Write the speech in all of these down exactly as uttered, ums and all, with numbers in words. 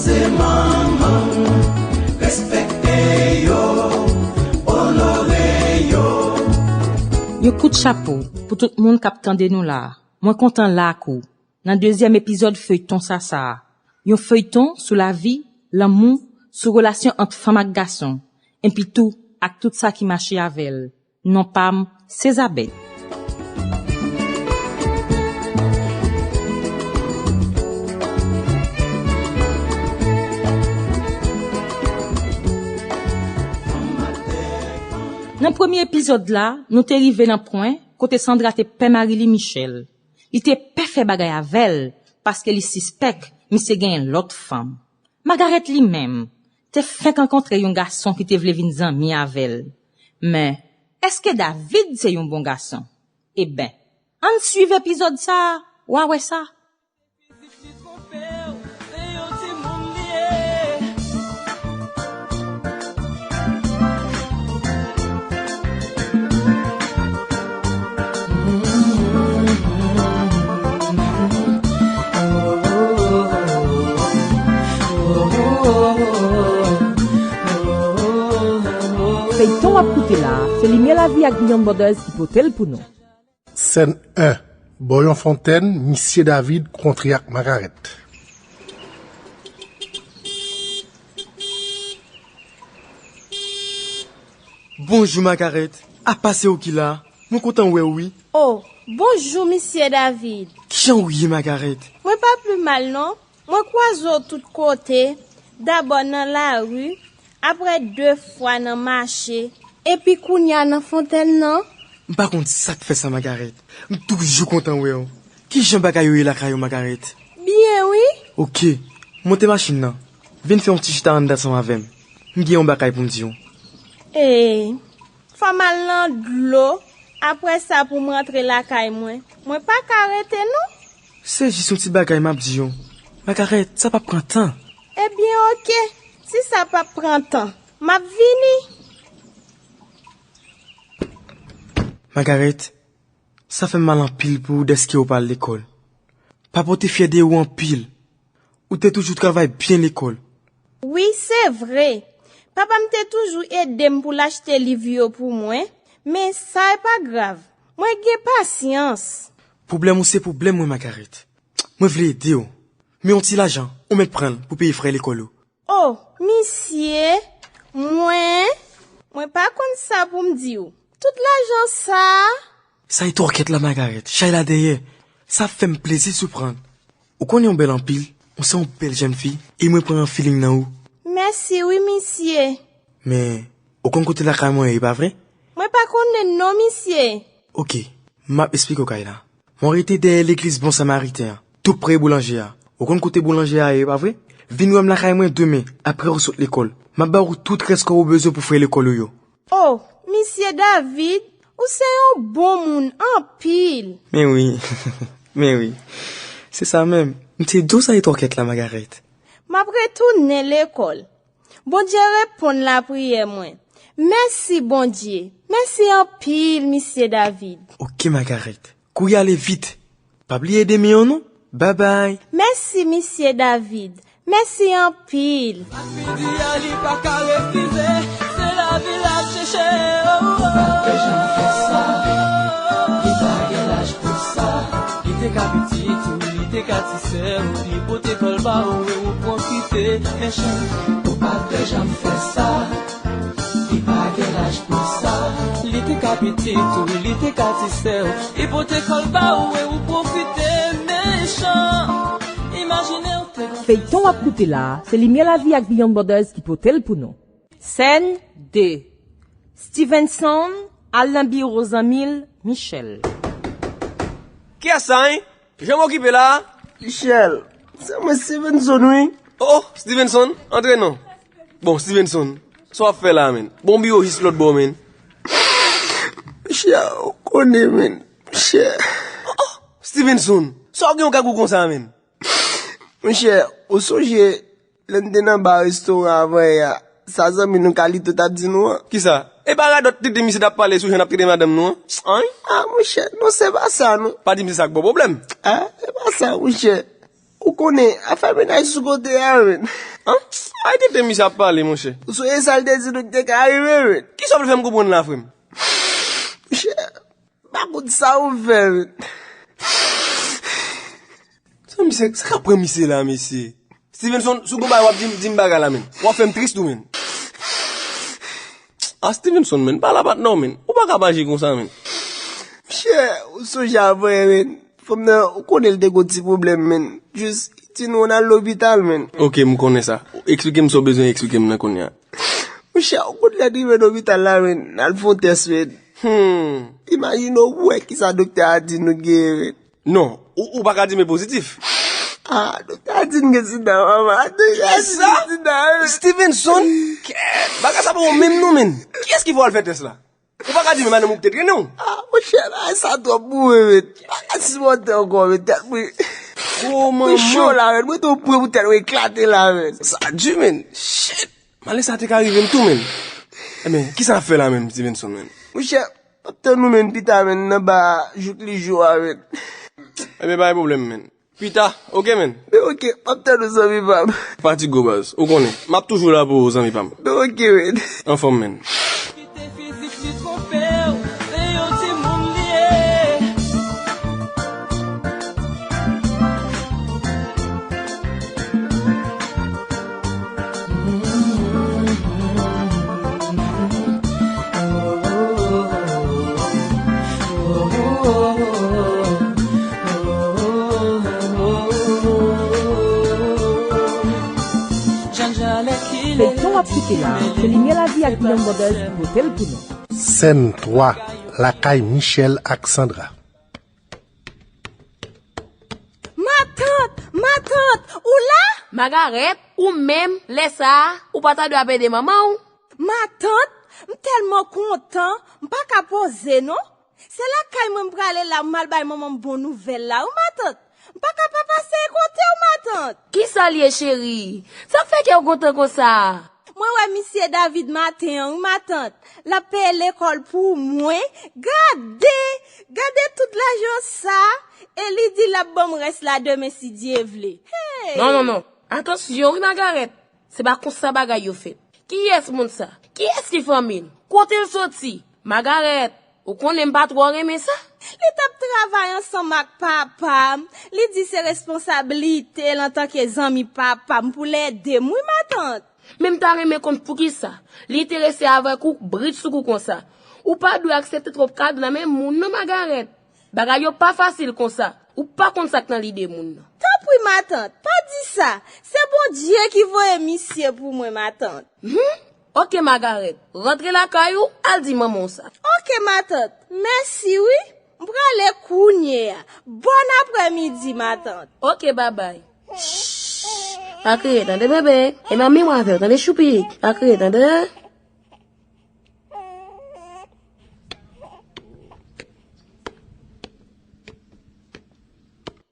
Se manman w, respekte yo, onore yo. Yon kout chapo pou tout moun k ap tande nou la a. Mwen kontan la ak ou nan dezyèm epizòd feyton Sasa a. Yon feyton sou lavi, lanmou, sou relasyon ant fanm ak gason, epi tou ak tout sa ki mache avè l. Non pa m, se Zabèt. Nan premye epizòd la, nou te rive nan pwen kote Sandra te pè mari li Michel. Li te pè fè bagay avè l paske li sispèk misye genyen lòt fanm. Magarèt li menm te fenk rankontre yon gason ki te vle vin zanmi avè l. Men, èske David se yon bon gason? Eben, ann swiv epizòd sa a, w a wè sa. Feyton w ap koute la a, se Limyè Lavi ak Beyond Borders ki pote l pou nou. Sèn en. Bò yon fontèn, Misye David kontre ak Magarèt. Bonjou, Magarèt. Apa se ou ki la? Mwen kontan wè w, wi. O, bonjou, Misye David. Kijan w ye, Magarèt? Mwen pa pli mal, non. Mwen kwaze w tout kote, dabò nan lari, apre de fwa nan mache, epi kounye a nan fontèn nan. M pa konn sa k fè sa, Magarèt. M toujou kontan wè w. Kijan bagay yo ye lakay ou, Magarèt? Byen, wi. Oke. Monte machin nan. Vin fè yon ti chita anndan ansanm avè m. M gen yon bagay pou m di w. Ee, fò m al nan dlo, apre sa pou m rantre lakay mwen. Mwen pa ka rete, non. Se jis yon ti bagay m ap di w. Magarèt, sa p ap pran tan. Ebyen, oke. Si sa p ap pran tan, m ap vini. Magarèt, sa fè m mal anpil pou ou dèske ou pa al lekòl. Papa w te fyè de ou anpil. Ou te toujou travay byen lekòl. Wi, se vre. Papa m te toujou ede m pou l achte liv yo pou mwen, men sa e pa grav. Mwen gen pasyans. Pwoblèm ou se pwoblèm mwen, Magarèt. Mwen vle ede w. Men yon ti lajan, ou mèt pran l pou peye frè lekòl ou. O, misye, mwen, mwen pa konn sa pou m di w. Tout lajan sa a? Sa e twòkèt la, Magarèt. Chay la dèyè. Sa ap fè m plezi si w pran l. Ou konnen w bèl anpil. Ou se yon bèl jèn fi. E mwen pran yon feeling nan ou. Mèsi wi, misye. Men, ou konn kote lakay mwen ye, pa vre? Mwen pa konnen non, misye. Oke, m ap esplike w kay la. Mwen rete dèyè legliz Bon Samariten an, tou pre boulanje a. Ou konn kote boulanje a ye, pa vre? Vin wè m lakay mwen demen, apre ou sot lekòl. M ap ba ou tout rès kòb ou bezwen pou frè lekòl ou yo. O, misye David, ou se yon bon moun anpil. Men wi, men wi. Se sa menm. M te di w sa e twòkèt la, Magarèt. M ap retounen lekòl. Bondye reponn lapriyè mwen. Mèsi, Bondye. Mèsi anpil, misye David. Oke, Magarèt. Kouri ale vit. Pa bliye demen an non. Babay. Mèsi, misye David. Mèsi anpil. Midi a li pa ka refize, se lavi l ap chèche. Li pa t janm fè sa, li pa gen laj pou sa. Li te ka pitit ou, li te ka ti sè ou, li pote kòl ba ou e ou pwofite. Mechan, ou pa t janm fè sa. Li pa gen laj pou sa. Li te ka pitit ou, li te ka ti sè ou. Li pote kòl ba ou e ou pwofite. Mechan. Imajine w te gon... Feyton w ap koute la a, se Limyè Lavi ak Beyond Borders ki pote l pou nou. Sèn de. Stevenson al nan biwo zanmi l, Michel. Kiyès sa, en? Jan m okipe la a? Michel, se mwen Stevenson, wi. O, o, Stevenson, antre non. Bon, Stevenson, sa w ap fè la a, menn? Bon, biwo jis lòt bò, menn. Michel, ou konnen, menn. Michel. O, o, Stevenson, sa w gen w ka gou konsa, menn? Monchè, ou sonje lè n te nan ba restoran an avan yè a, sa zanmi nou Kalito t ap di nou an? Kisa? E pa radòt tete misye t ap pale sou jan n ap trete madanm nou an? An? A, monchè, non, se pa sa, non. Pa di m se sa k ba w pwoblèm. A, se pa sa, monchè. Ou konnen, afè mennaj sou kote a, men. An? Ay, tenten misye ap pale, monchè. Ou sonje sa l te di nou ki te ka rive, men. Kisa w vle fè m konprann la, frè m? Monchè, m pa konn sa ou fè, men. Sa misye, sa k ap pran misye la, mesye? Stevenson, si w gon bagay w ap di m, di m bagay la, men. W ap fè m tris tou, men. A Stevenson, men, pa la patnè w, men. Ou pa ka aji konsa, men. Monchè, ou sonje avan, men. Fanm nan, ou konnen l te gon ti pwoblèm, men. Jis, li di nou ann al lopital, men. Ok, m konnen sa. Eksplike m sa w bezwen eksplike m nan kounye a. Monchè, ou konn lè n rive lopital la, men, n al fè yon tès, men. Hmm. Imajine w wè kisa doktè a di nou genyen, men. Non, ou, ou pa ka di m e pozitif. Ah, doktè a di n gen sida, mama. Doktè a di n gen sida, men. Stevenson? Kè, bagay sa pa bon menm non, men. Kiyès ki fè w al fè tès la? Ou pa ka di men madanm ou ki te trennen w. Ah, monchè, bagay sa twòp pou mwen, men. M pa ka sipòte ankò, men, tèt mwen. Oh, manman. Mwen cho la, men. Mwen tou pre pou tèt mwen eklate la, men. Sa di, men. Shit. Malè sa te ka rive m tou, men. Ebyen, kisa n ap fè la menm, Stevenson, men? Monchè, m ap tann ou, men, pita, men, nan ba a, jouk li jou a, men. Ebyen, pa gen pwoblèm, men. Pita, ok, men. Men ok, m ap tann ou, zanmi pa m. Fatige w, baz. Ou konnen, m ap toujou la pou ou, zanmi pa m. Men ok, men. Anfòm, men. Kite fizik li twonpe w, se yon timoun li ye. Feyton w ap koute la, se Limyè Lavi ak Beyond Borders ki pote l pou nou. Sèn twa, lakay Michel ak Sandra. Matant! Matant! Ou la? Magarèt, ou menm, lè sa a, ou pa ta dwe ap ede manman w? Matant, m tèlman kontan, m pa ka poze non. Se lakay mwen m prale la, m al bay manman m bon nouvèl la, wi, matant. M pa ka pa pase kote w, matant. Kisa l ye, cheri? Sa k fè kè w kontan konsa? Mwen wè misye David maten an, wi, matant. L ap peye lekòl pou mwen. Gade! Gade tout lajan sa! E li di l ap ban m rès la demen, si Dye vle. Hey! Non, non, non. Atansyon, wi, Magarèt. Se pa konsa bagay yo fèt. Kiyès moun sa? Kiyès ki fanmi l? Kote l soti? Magarèt, ou konnen m pa twò renmen sa. Li t ap travay ansanm ak papa m. Li di se responsablite l antanke zanmi papa m pou l ede m, wi, matant. Men m ta renmen konn poukisa li enterese avèk ou brit sou kou konsa. Ou pa dwe aksepte twòp kado nan men moun non, Magarèt. Bagay yo pa fasil konsa. Ou pa konn sa k nan lide moun nan. Tanpri, matant, pa di sa. Se Bondye ki voye misye pou mwen, matant. Hmm? Ok, Magarèt. Rantre lakay ou, al di manman w sa. Ok, matant. Mèsi, wi. M prale kounye a. Bòn aprèmidi, matant. Ok, babay. Shh! Pa kriye, tande, bebe. E manmi w avè w, tande, choupi. Pa kriye, tande.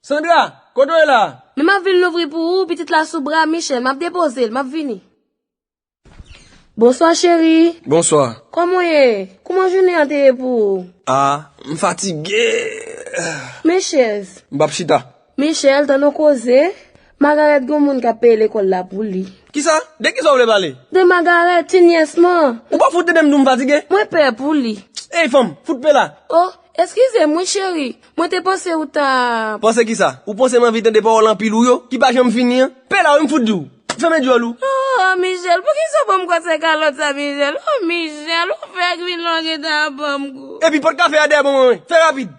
Sandra, kote w ye la? Men m ap vin louvri pou ou, pitit la sou bra, Michel, m ap depoze l, m ap vini. Bonswa, cheri. Bonswa. Kòman w ye? Kòman jounen an te ye pou ou? Ah, m fatige. Men chèz. M p ap chita. Michel, tann yon koze. Magarèt gen yon moun k ap peye lekòl la pou li. Kisa? De kisa w vle pale? De Magarèt, ti nyès mwen. Ou pa fout tande m di w m fatige? Mwen pè pou li. Ey, fanm, fout pe la. Oh, eskize m wi, cheri. Mwen te panse ou ta... Panse kisa? Ou panse m anvi tande pawòl anpil ou yo, ki pa janm fini an? Pe la wi, m fout di w. Fèmen dyòl ou. Oh, Michel, poukisa w ban m kòsèy kalòt sa, Michel? Oh, Michel, ou fè grilon gentan ap ban m kou. Epi pot kafe a dèyè ban mwen, wi. Fè rapid.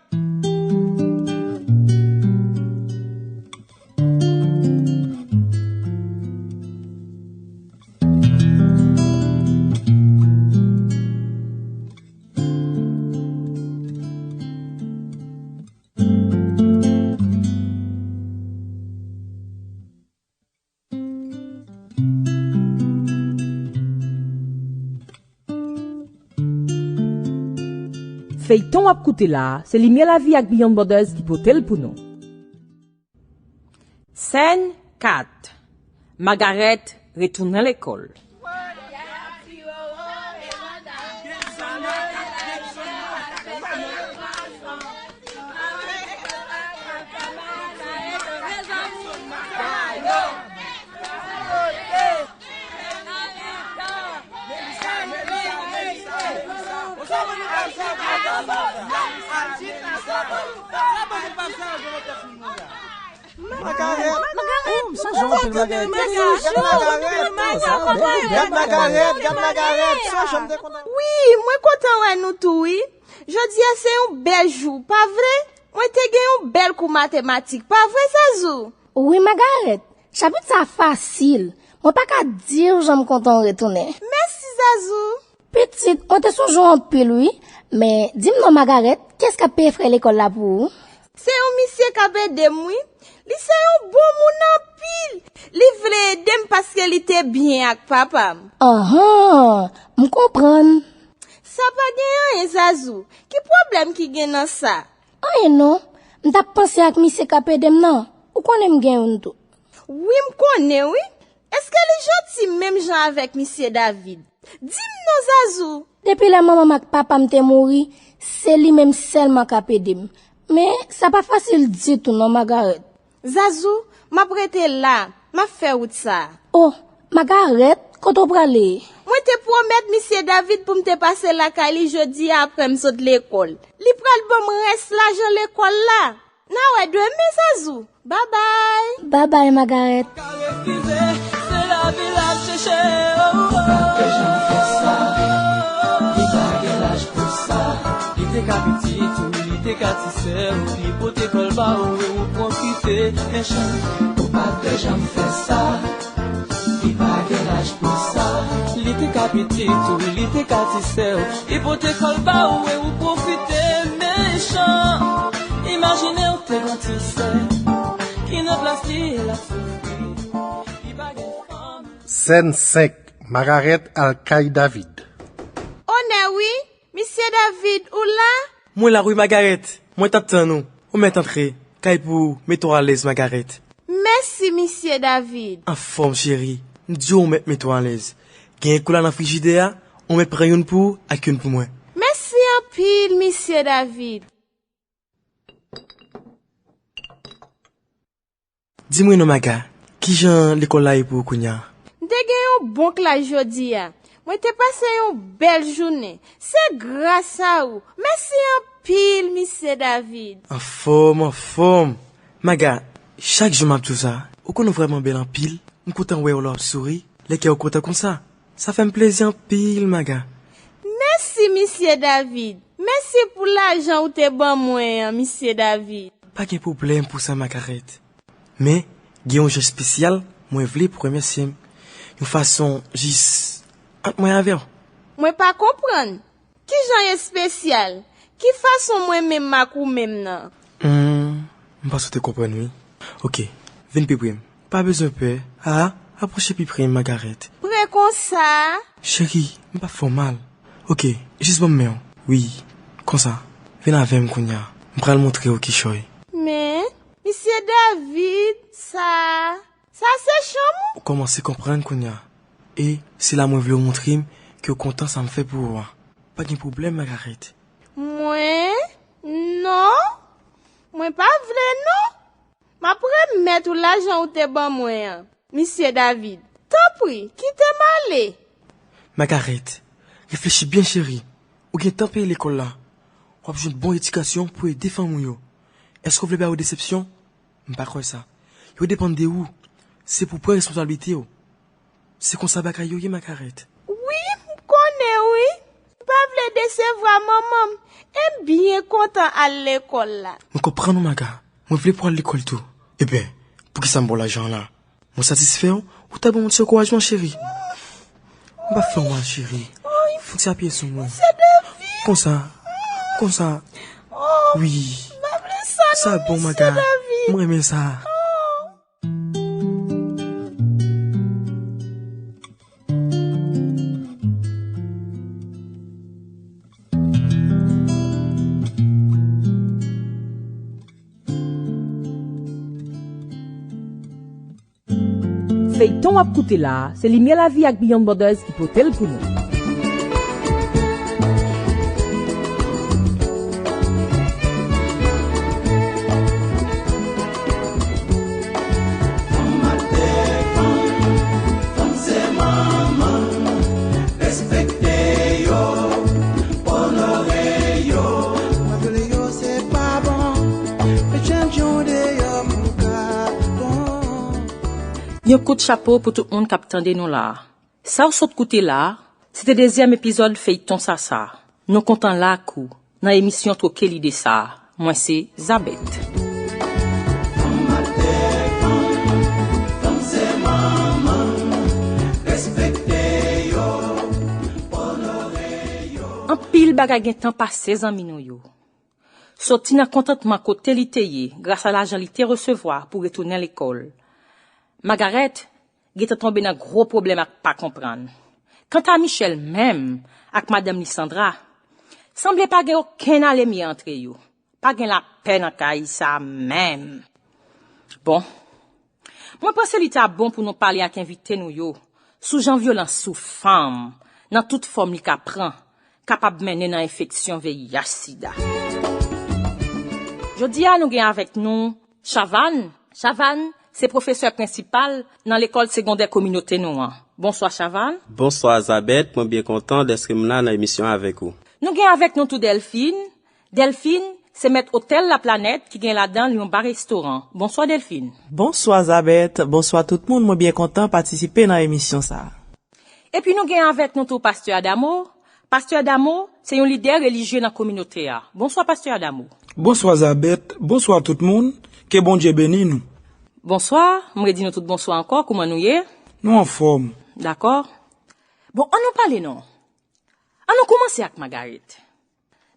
Feyton w ap koute la a, se Limyè Lavi ak Beyond Borders ki pote l pou nou. Sèn kat. Magarèt retounen lekòl. Magarèt. Magarèt. Gad Magarèt. Gad Magarèt. Gad Magarèt. Sa janm te kontan. Wi, mwen kontan wè nou tou, wi. Jodi a se yon bèl jou, pa vre? Mwen te gen yon bèl kou matematik, pa vre, Zazou? Wi, Magarèt. Chapit sa fasil. Mwen pa ka di w jan m kontan w retounen. Mèsi, Zazou. Pitit, mwen te sonje w anpil, wi. Men, di m non, Magarèt, kiyès k ap peye frè lekòl la pou ou? Se yon misye k ap ede m, wi. Li se yon bon moun anpil. Li vle ede m paske li te byen ak papa m. Anhan, m konprann. Sa pa gen anyen, Zazou. Ki pwoblèm ki gen nan sa? Anyen non. M t ap panse ak misye k ap ede m nan. Ou konnen m gen youn tou. Wi, m konnen, wi. Èske li janti menm jan avèk misye David? Di m non, Zazou. Depi lè manman m ak papa m te mouri, se li menm sèlman k ap ede m. Men, sa pa fasil ditou non, Magarèt. Zazou, m ap rete la, m ap fè wout sa a. Oh, Magarèt, kote w prale? Mwen te pwomèt misye David pou m te pase lakay li jodi a apre m sot lekòl. Li pral ban m rès lajan lekòl la. N a wè demen, Zazou. Babay. Babay, Magarèt. Ka refize, se lavi l ap chèche, oh, oh. Li pa t janm fè sa, li pa gen laj pou sa. Li te ka pitit ou, li te ka ti sè ou, li pote kòl ba ou e ou pwofite. Mechan, ou pa t dwe janm fè sa. Li pa gen laj pou sa. Li te ka pitit ou, li te ka ti sè ou, li pote kòl ba ou e ou pwofite. Mechan, imajine w te gon ti sè ki nan plas li e l ap soufri. Li pa gen fanmi. Sèn senk. Magarèt al kay David. Onè wi, misye David, ou la? Mwen la wi, Magarèt. Mwen t ap tann ou. Ou mèt antre. Kay pou ou, mete w alèz, Magarèt. Mèsi, misye David. Anfòm, cheri. M di w ou mèt mete w alèz. Gen kola nan frijidè a, ou mèt pran youn pou ou ak youn pou mwen. Mèsi anpil, misye David. Di mwen non, Maga, kijan lekòl la ye pou ou kounye a? M te gen yon bon klas jodi a. Mwen te pase yon bèl jounen. Se gras a ou. Mèsi anpil, misye David. Anfòm, anfòm. Maga, chak jou m ap di w sa, ou konn ou vrèman bèl anpil. M kontan wè w lè w ap souri, lè kè w kontan konsa. Sa fè m plezi anpil, Maga. Mèsi, misye David. Mèsi pou lajan ou te ban mwen an, misye David. Pa gen pwoblèm pou sa, Magarèt. Men, gen yon jan espesyal mwen vle pou w remèsye m. Yon fason jis ant mwen avè w. Mwen pa konprann. Ki jan espesyal? Ki fason mwen menm ak ou menm nan? Hmm, m panse w te konprann, wi. Oke, vin pi pre m. Pa bezwen pè. A, apwoche pi pre m, Magarèt. Pre konsa? Cheri, m p ap fè w mal. Oke, jis ban m men w. Wi, konsa. Vin avè m kounye a. M pral montre w kichòy. Men, misye David, sa, sa se chanm ou? Ou kòmanse konprann kounye a. E se la mwen vle w montre m ke w kontan sa m fè pou ou a. Pa gen pwoblèm, Magarèt. Mwen? Non. Mwen pa vle, non. M ap remèt ou lajan ou te ban mwen an, misye David. Tanpri, kite m ale. Magarèt, reflechi byen, cheri. Ou gentan peye lekòl la. W ap jwenn bon edikasyon pou ede fanmi w yo. Èske w vle bay yo desepsyon? M pa kwè sa. Yo depann de ou. Se pou w pran responsablite w. Se konsa bagay yo ye, Magarèt. Wi, m konnen, wi. M pa vle desevwa manman m. E m byen kontan al lekòl la. Mwen konprann ou, Maga. Mwen vle pou w al lekòl tou. Ebyen, poukisa m ba w lajan an la? Mwen satisfè w, ou ta ban m yon ti ankourajman, cheri. M p ap fè w mal, cheri. Fon ti apiye sou mwen. Konsa, konsa. Wi. Sa bon, Maga. Mwen renmen sa. Feyton w ap koute la a, se Limyè Lavi ak Beyond Borders ki pote l pou nou. Yon kout chapo pou tout moun k ap tande nou la a. Sa w sot koute la a, se te dezyèm epizòd feyton Sasa. Nou kontan la ak ou nan emisyon Twoke Lide sa a. Mwen se Zabèt. Anpil bagay gentan pase zanmi nou yo. Soti nan kontantman kote li te ye gras a lajan li te resevwa pou retounen lekòl. Magarèt gentan tonbe nan gwo pwoblèm ak pa konprann. Kanta Michèl menm ak madanm Lisandra, sanble pa gen okenn alemye antre yo. Pa gen lapè nan kay sa menm. Bon, mwen panse li ta bon pou nou pale ak envite nou yo sou jan vyolans sou fanm, nan tout fòm li ka pran, kapab mennen nan enfeksyon V I H sida. Jodi a, nou gen avèk nou Chavannes. Chavannes se pwofesè prensipal nan lekòl segondè kominote nou an. Bonswa, Chavannes. Bonswa, Zabèt. Mwen byen kontan dèske m la nan emisyon avèk ou. Nou gen avèk nou tou Delphine. Delphine se mèt otèl La Planète ki gen ladan l yon ba restoran. Bonswa, Delphine. Bonswa, Zabèt. Bonswa, tout moun. Mwen byen kontan patisipe nan emisyon sa a. Epi nou gen avèk nou tou pastè Adamo. Pastè Adamo se yon lidè relijye nan kominote a. Bonswa, pastè Adamo. Bonswa, Zabèt. Bonswa, tout moun. Ke Bondye beni nou. Bonswa. M redi nou tout bonswa ankò. Kouman nou ye? Nou anfòm. Dakò. Bon, ann nou pale non. Ann nou koumanse ak Magarèt.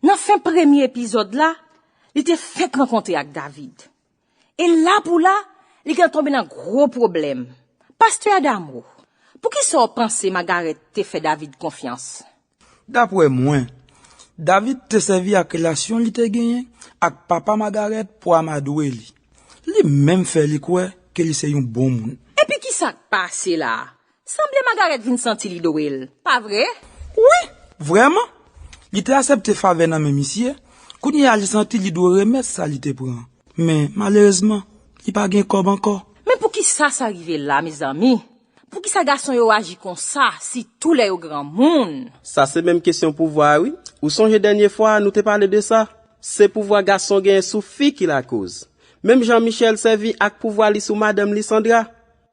Nan fen premye epizòd la, li te fenk rankontre ak David. E la pou la, li gentan tonbe nan gwo pwoblèm. Pastè Adamo, poukisa w panse Magarèt te fè David konfyans? Daprè mwen, David te sèvi ak relasyon li te genyen ak papa Magarèt pou amadwe li. Li menm fè li kwè ke li se yon bon moun. Epi kisa k pase la a? Sanble Magarèt vin santi li dwe l, pa vre? Wi, vrèman. Li te aksepte favè nan men misye. Kounye a, li santi li dwe remèt sa li te pran. Men, malerezman, li pa gen kòb ankò. Men poukisa sa rive la, mezanmi? Poukisa gason yo aji konsa, sitou lè yo granmoun? Sa se menm kesyon pouvwa a, wi. Ou sonje dènye fwa a, nou te pale de sa? Se pouvwa gason genyen sou fi ki lakoz. Menm jan Michèl sèvi ak pouvwa li sou madanm Lisandra,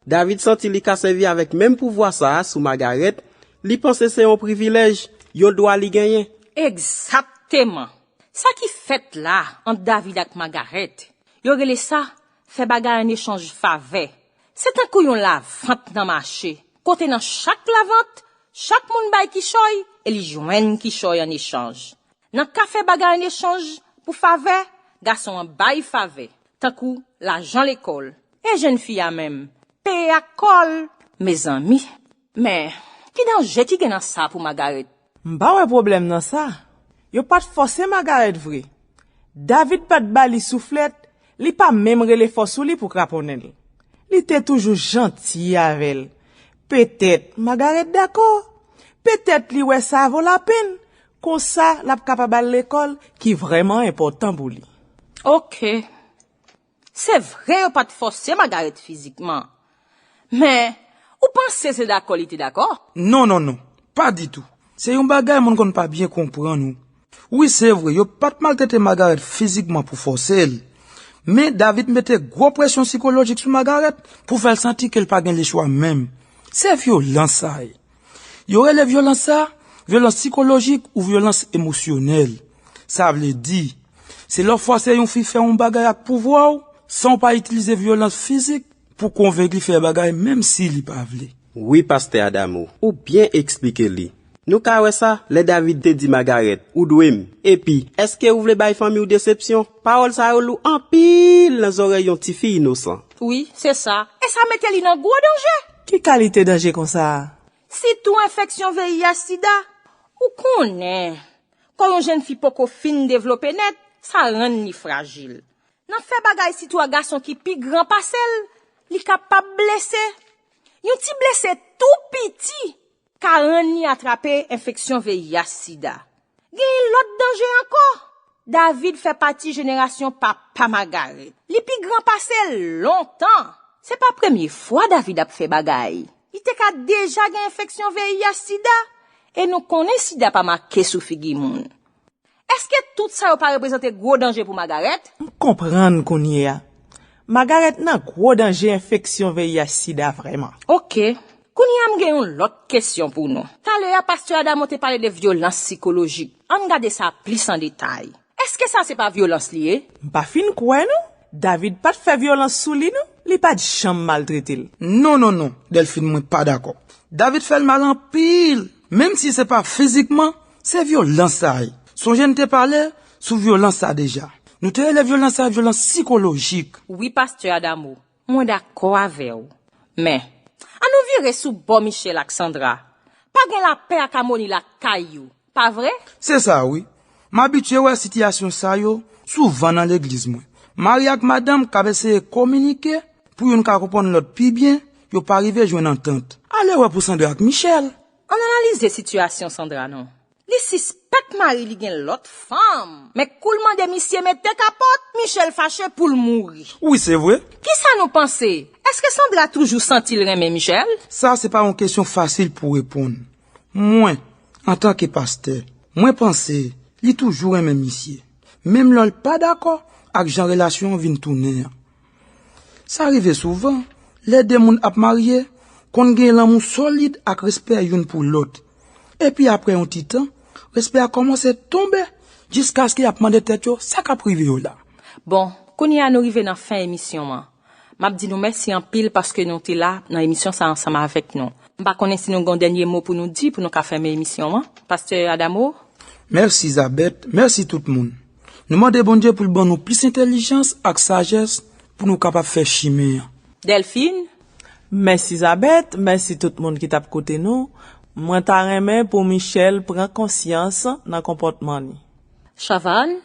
David santi li ka sèvi avèk menm pouvwa sa a sou Magarèt, li panse se yon privilèj, yon dwa li genyen. Egzakteman. Sa ki fèt la ant David ak Magarèt, yo rele sa fè bagay an echanj favè. Se tankou yon lavant nan mache, kote nan chak lavant, chak moun bay kichòy e li jwenn kichòy an echanj. Nan ka fè bagay an echanj pou favè, gason an bay favè, tankou lajan lekòl, e jèn fi a menm peye ak kò l. Mezanmi, men ki danje ki gen nan sa pou Magarèt? M pa wè pwoblèm nan sa. Yo pa t fòse Magarèt vre. David pa t ba li souflèt, li pa menm rele fò sou li pou kraponnen l. Li te toujou janti avè l. Petèt Magarèt dakò. Petèt li wè sa vo lapenn. Konsa, l ap kapab al lekòl, ki vrèman enpòtan pou li. Oke. Se vre yo pa t fòse Magarèt fizikman. Men, ou panse se dakò li te dakò? Non, non, non. Pa ditou. Se yon bagay moun konn pa byen konprann ou. Wi, se vre, yo pa t maltrete Magarèt fizikman pou fòse l. Men David mete gwo presyon sikolojik sou Magarèt pou fè l santi ke l pa gen lechwa menm. Se vyolans sa ye. Yo rele vyolans sa vyolans sikolojik ou vyolans emosyonèl. Sa vle di, se lè w fòse yon fi fè yon bagay ak pouvwa w, san w pa itilize vyolans fizik pou konvenk li fè bagay menm si li pa vle. Wi, pastè Adamo, ou byen eksplike li. Nou ka wè sa lè David te di Magarèt, "Ou dwe m." Epi, "Èske ou vle bay fanmi w desepsyon?" Pawòl sa yo lou anpil nan zòrèy yon tifi inosan. Wi, se sa. E sa mete li nan gwo danje. Ki kalite danje konsa a? Sitou enfeksyon V I H sida. Ou konnen, kò yon jèn fi poko fin devlope nèt, sa rann li frajil. Nan fè bagay sitou ak gason ki pi gran pase l, li kapab blese. Yon ti blese tou piti ka rann li atrape enfeksyon V I H sida. Gen yon lòt danje ankò. David fè pati jenerasyon papa Magarèt. Li pi gran pase l lontan. Se pa premye fwa David ap fè bagay. Li te ka deja gen enfeksyon V I H sida. E nou konnen sida pa make sou figi moun. Èske tout sa yo pa reprezante gwo danje pou Magarèt? M konprann kounye a. Magarèt nan gwo danje enfeksyon V I H sida vrèman. Oke. Kounye a m gen yon lòt kesyon pou nou. Talè a, pastè Adamo te pale de vyolans sikolojik. Ann gade sa plis an detay. Èske sa se pa vyolans li ye? M pa fin kwè non. David pa t fè vyolans sou li non. Li pa t janm maltrete l. Non, non, non, Dèlfin, mwen pa dakò. David fè l mal anpil. Menm si se pa fizikman, se vyolans sa ye. Sonje n te pale sou vyolans sa deja. Nou te rele vyolans sa vyolans sikolojik. Wi, pastè Adamo, mwen dakò avè w. Men, ann nou vire sou bò Michel ak Sandra. Pa gen lapè ak amoni lakay yo, pa vre? Se sa, wi. M abitye wè sitiyasyon sa yo souvan nan legliz mwen. Mari ak madanm k ap eseye kominike pou youn ka konprann lòt pi byen, yo pa rive jwenn antant. Ale wè pou Sandra ak Michel. Ann analize sitiyasyon Sandra non. Li sispèk mari li gen lòt fanm. Men kou l mande misye mete kapòt, Michel fache pou l mouri. Wi, se vre. Kisa nou panse? Èske Sandra toujou santi l renmen Michel? Sa se pa yon kesyon fasil pou reponn. Mwen, antanke pastè, mwen panse li toujou renmen misye, menm lè l pa dakò ak jan relasyon an vin tounen an. Sa rive souvan, lè de moun ap marye, konn gen lanmou solid ak respè youn pou lòt. Epi apre yon ti tan, respè a kòmanse tonbe, jiskaske y ap mande tèt yo sa k ap rive yo la. Bon, kounye a nou rive nan fen emisyon an. M ap di nou mèsi anpil paske nou te la nan emisyon sa ansanm avèk nou. M pa konnen si nou gen yon dènye mo pou nou di pou nou ka fèmen emisyon an. Pastè Adamo? Mèsi, Zabèt. Mèsi tout moun. Nou mande Bondye pou l ban nou plis entèlijans ak sajès pou nou kapab fè chimen an. Dèlfin? Mèsi, Zabèt. Mèsi tout moun ki t ap koute nou. Mwen ta renmen pou Michel pran konsyans nan konpòtman li. Chavannes?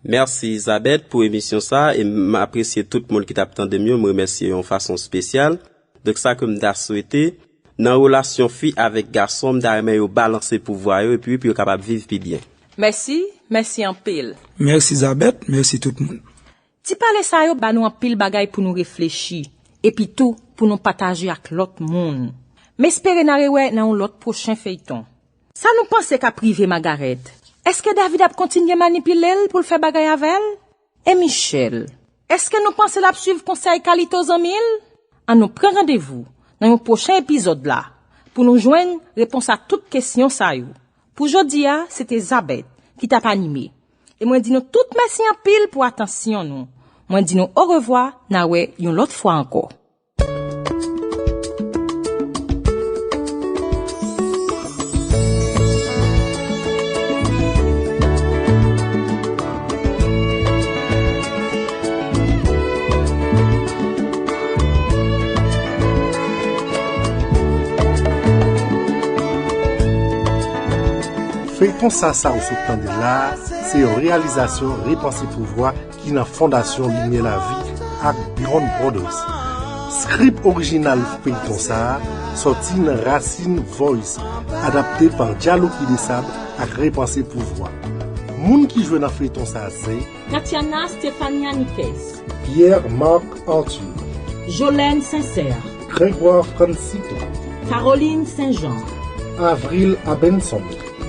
Mèsi, Zabèt, pou emisyon sa a, e m apresye tout moun ki t ap tande m yo, m remèsye yo yon fason espesyal. Donk, sa ke m ta swete, nan relasyon fi avèk gason, m ta renmen yo balanse pouvwa yo, epi pou yo kapab viv pi byen. Mèsi, mèsi anpil. Mèsi, Zabèt, mèsi tout moun. Ti pale sa yo ba nou anpil bagay pou nou reflechi, epi tou pou nou pataje ak lòt moun. M espere n a rewè nan yon lòt pwochen feyton. Sa nou panse k ap rive Magarèt? Èske David ap kontinye manipile l pou l fè bagay avè l? E Michel? Èske nou panse l ap swiv konsèy Kalito zanmi l? Ann nou pran randevou nan yon pwochen epizòd la pou nou jwenn repons a tout kesyon sa yo. Pou jodi a, se te Zabèt ki t ap anime. E mwen di nou tout mèsi anpil pou atansyon nou. Mwen di nou orevwa, n a wè yon lòt fwa ankò. Feyton sa sa ou sot tande la a, se yon reyalizasyon Repanse Pouvwa ki nan Fondasyon Limyè Lavi ak Beyond Brothers. Script orijinal feyton sa a sòti nan Racine Voice, adapte pa Dialogué Dessables ak Repanse Pouvwa. Moun ki jwe nan feyton sa a se Katiana Stefania Niquez, Pierre Marc Arthur, Jolène Sincère, Grégoire Francito, Caroline Saint-Jean, Avril Abenson,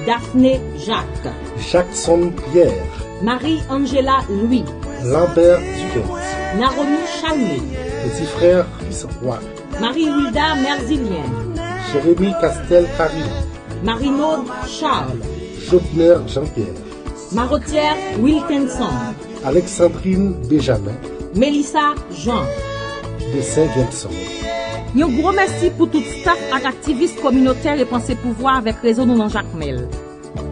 Daphné Jacques, Jackson Pierre, Marie Angela Louis, Lambert Duquesne, Naromi Chalmé, Petit Frère Chris Roy, Marie Wilda Merzilien, Jérémy Castel Carillon, Marie Maud Charles, Jobner Jean-Pierre, Marotière Wilkinson, Alexandrine Benjamin, Melissa Jean, Dessin Gelson. Yon gwo mèsi pou tout staf ak aktivis kominotè Repanse Pouvwa avèk rezo nou nan Jakmèl.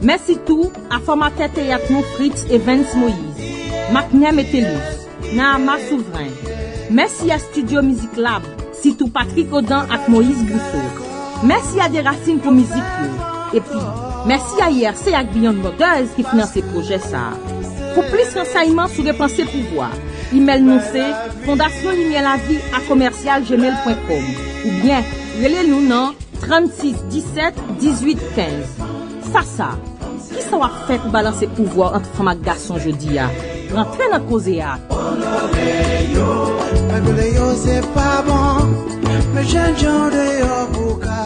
Mèsi tou a fòmatè teyat nou Fritz Evans Moïse, Macner Metellus, Naama Souvren. Mèsi a Studio Mizik Lab, sitou Patrick Odan ak Moïse Brousseau. Mèsi a Derasine pou mizik yo. Epi, mèsi a I R C ak Beyond Brothers ki finanse pwojè sa a. Pou plis ransèyman sou Repanse Pouvwa, imèl nou se fondasyon limyè lavi a komèsyal gmail pwen kòm oubyen rele nou nan trannsis disèt dizuit kenz. Sasa, kisa w ap fè pou balanse pouvwa ant fanm ak gason jodi a? Rantre nan koze a. Malgre yo se pa bon, men jènjan deyò pou ka